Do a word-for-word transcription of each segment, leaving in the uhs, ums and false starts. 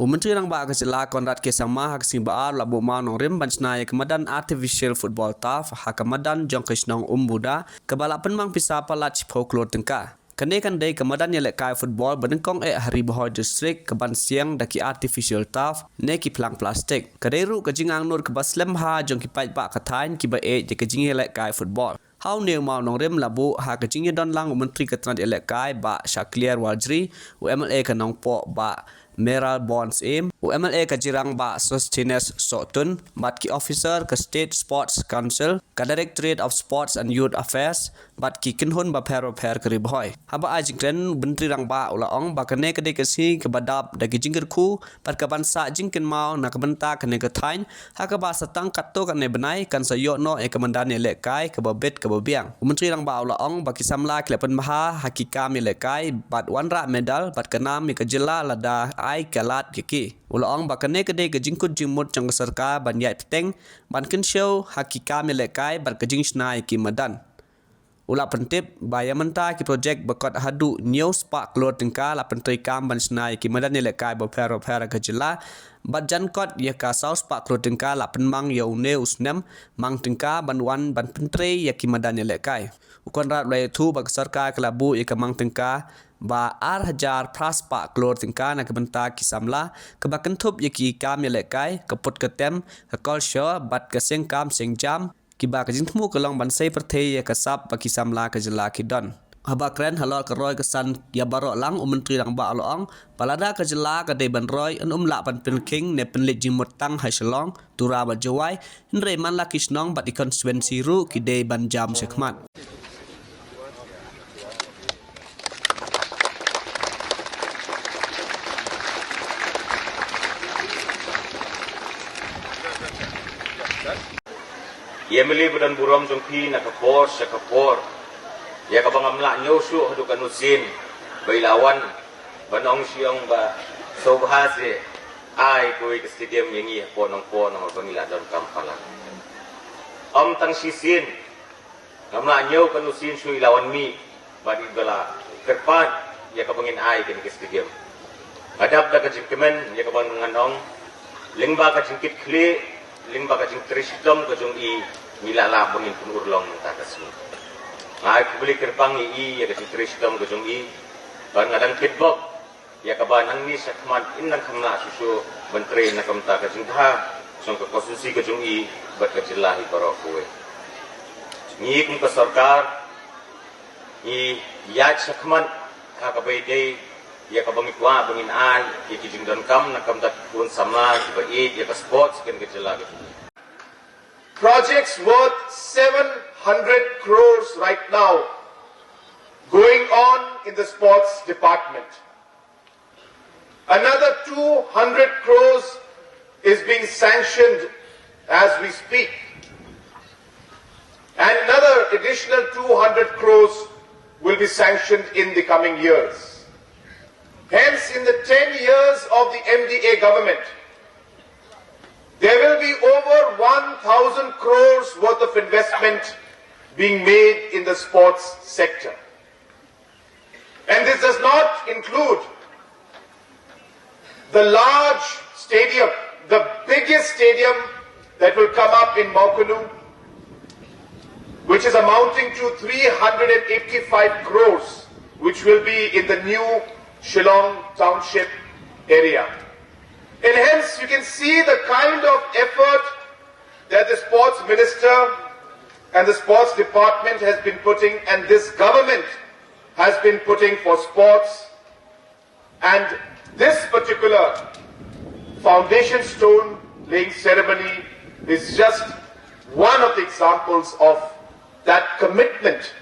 U Myntri Rangbah ka jylla Conrad K Sangma ha ka sngi Ba-ar u la buh mawnongrim ban shna ïa ka madan artificial football turf ha ka madan jong ka shnong Umbuda, kaba la pynmang pisa palat shiphew klur tyngka. Kane kan dei ka madan ïalehkai football ba nyngkong eh ha Ri Bhoi District kaban siang da ki artificial turf ne ki phlang plastik. Ka dei ruh ka jingangnud kaba slem bha jong ki paidbah ka thaiñ kiba ïeit ïa ka jingïalehkai football. Ha une u mawnongrim la buh ha ka jingïadon lang u Myntri ka tnat ïalehkai Bah Shakliar Warjri, u M L A ka Nongpoh Bah Mayralborn Syiem, u M L A ka Jirang Bah Sosthenes Sohtun, bad ki officer ka State Sports Council, ka Directorate of Sports and Youth Affairs, bad ki kynhun bapher bapher ka Ri Bhoi. Haba ai jingkren, u Myntri Rangbah u la ong ba kane ka dei ka sngi kaba dap da ki jingkyrkhu bad kaban sah jingkynmaw na ka bynta kane ka thaiñ, ha kaba sa tang katto katne bnai kan sa ïoh noh ïa ka madan ïalehkai kaba bit kaba biang. U Myntri Rangbah u la ong ba ki samla ki la pynbha ha ki kam ïalehkai bad wanrah medal bad ka nam ïa ka jylla lada ai ka lad ïa ki. U la ong ba kane ka dei ka jingkut jingmut jong ka sorkar ban ïaid bteng ban kynshew ha ki kam ïalehkai bad ka jingshna ïa ki madan. U la pyntip ba ïa mynta ki projek ba kot haduh hynñiew spah klur tyngka la pyntreikam ban shna ïa ki madan ïalehkai bapher bapher ha ka jylla, bad jan kot ïa ka saw spah klur tyngka la pynmang ïa une u snem mang tyngka ban wan ban pyntrei ïa ki madan ïalehkai. U Conrad u la ïathuh ba ka sorkar ka la buh ïa ka mang tyngka ba ar hajar phra spah klur tyngka na ka bynta ki samla, kaba kynthup ïa ki kam ïalehkai, ka put ka tem, ka kolshor bad ka seng kam seng jam, kiba ka jingthmu ka long ban sei pyrthei ïa ka sap ba ki samla ka jylla ki don. Haba kren halor ka roi ka san ïa baroh lang, u Myntri Rangbah u la ong ba lada ka jylla ka dei ban roi, yn ym lah ban pynkhing ne pynleit jingmut tang ha Shillong, Tura bad Jowai, hynrei man la ki shnong bad ki constituency ruh ki dei ban jam shakhmat. Ïa mynta ba don burom jong phi na ka por sha ka por, ïa kaba ngam lah ñiew shuh haduh katno sien ba i la wan ban ong sha ong ba sngewbha seh ai kawei ka stadium ïa ngi hapoh Nongpoh namar ba ngi la donkam palat. Ym tang shisien, ngam lah ñiew katno sien shuh i la wan mih bad i ba la kyrpad ïa kaba ngin ai kane ka stadium. Nga dap da ka jingkmen ïa kaba ngan ong, lyngba ka jingkitkhlieh, lyngba ka jingtrei shitom ka jong i, ngi la lah ba ngin pynurlong mynta ka sngi. Nga ai khublei kyrpang ïa i ïa ka jingtrei shitom ka jong i, bad nga dang kitbok ïa kaba nangne shakhmat in dang kham lah shuh shuh ban trei na ka bynta ka jingbha jong ka constituency ka jong i bad ka jylla hi baroh kawei. Ngi kum ka sorkar ngi ïaid shakhmat ha kaba ïadei ïa kaba ngi kwah ba ngin ai ïa ki jingdonkam na ka bynta ki khun samla kiba ïeit ïa ka sports kane ka jylla ka jong i. Projects worth seven hundred crores right now going on in the sports department. Another two hundred crores is being sanctioned as we speak. And another additional two hundred crores will be sanctioned in the coming years. Hence, in the ten years of the M D A government, there will be over one thousand crores worth of investment being made in the sports sector. And this does not include the large stadium, the biggest stadium that will come up in Mawkanu, which is amounting to three hundred and eighty-five crores, which will be in the new Shillong Township area. And hence, you can see the kind of effort that the sports minister and the sports department has been putting, and this government has been putting for sports. And this particular foundation stone laying ceremony is just one of the examples of that commitment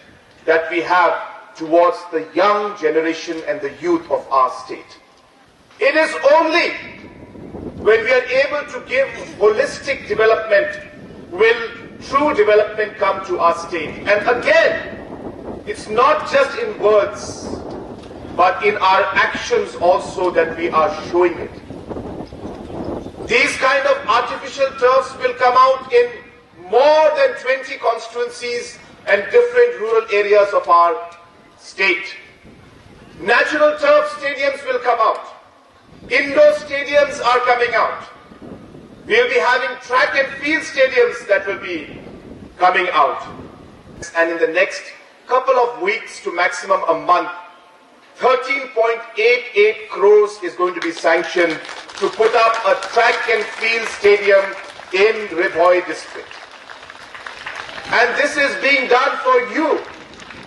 that we have towards the young generation and the youth of our state. It is only when we are able to give holistic development will true development come to our state. And again, it's not just in words, but in our actions also that we are showing it. These kind of artificial turfs will come out in more than twenty constituencies and different rural areas of our state. Natural turf stadiums will come out. Indoor stadiums are coming out. We'll be having track and field stadiums that will be coming out. And in the next couple of weeks to maximum a month, thirteen point eight eight crores is going to be sanctioned to put up a track and field stadium in Ri Bhoi district. And this is being done for you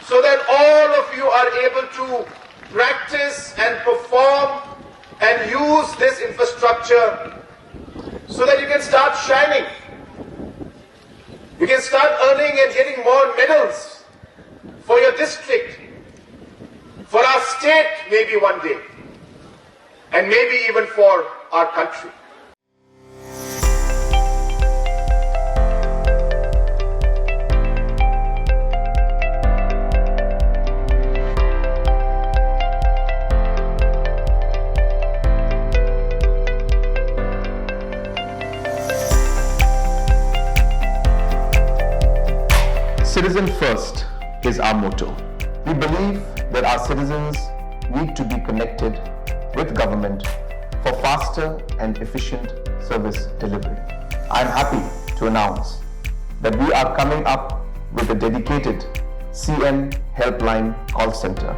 so that all of you are able to practice and perform and use this infrastructure so that you can start shining. You can start earning and getting more medals for your district, for our state, maybe one day, and maybe even for our country. Citizen first is our motto. We believe that our citizens need to be connected with government for faster and efficient service delivery. I am happy to announce that we are coming up with a dedicated C M Helpline call center.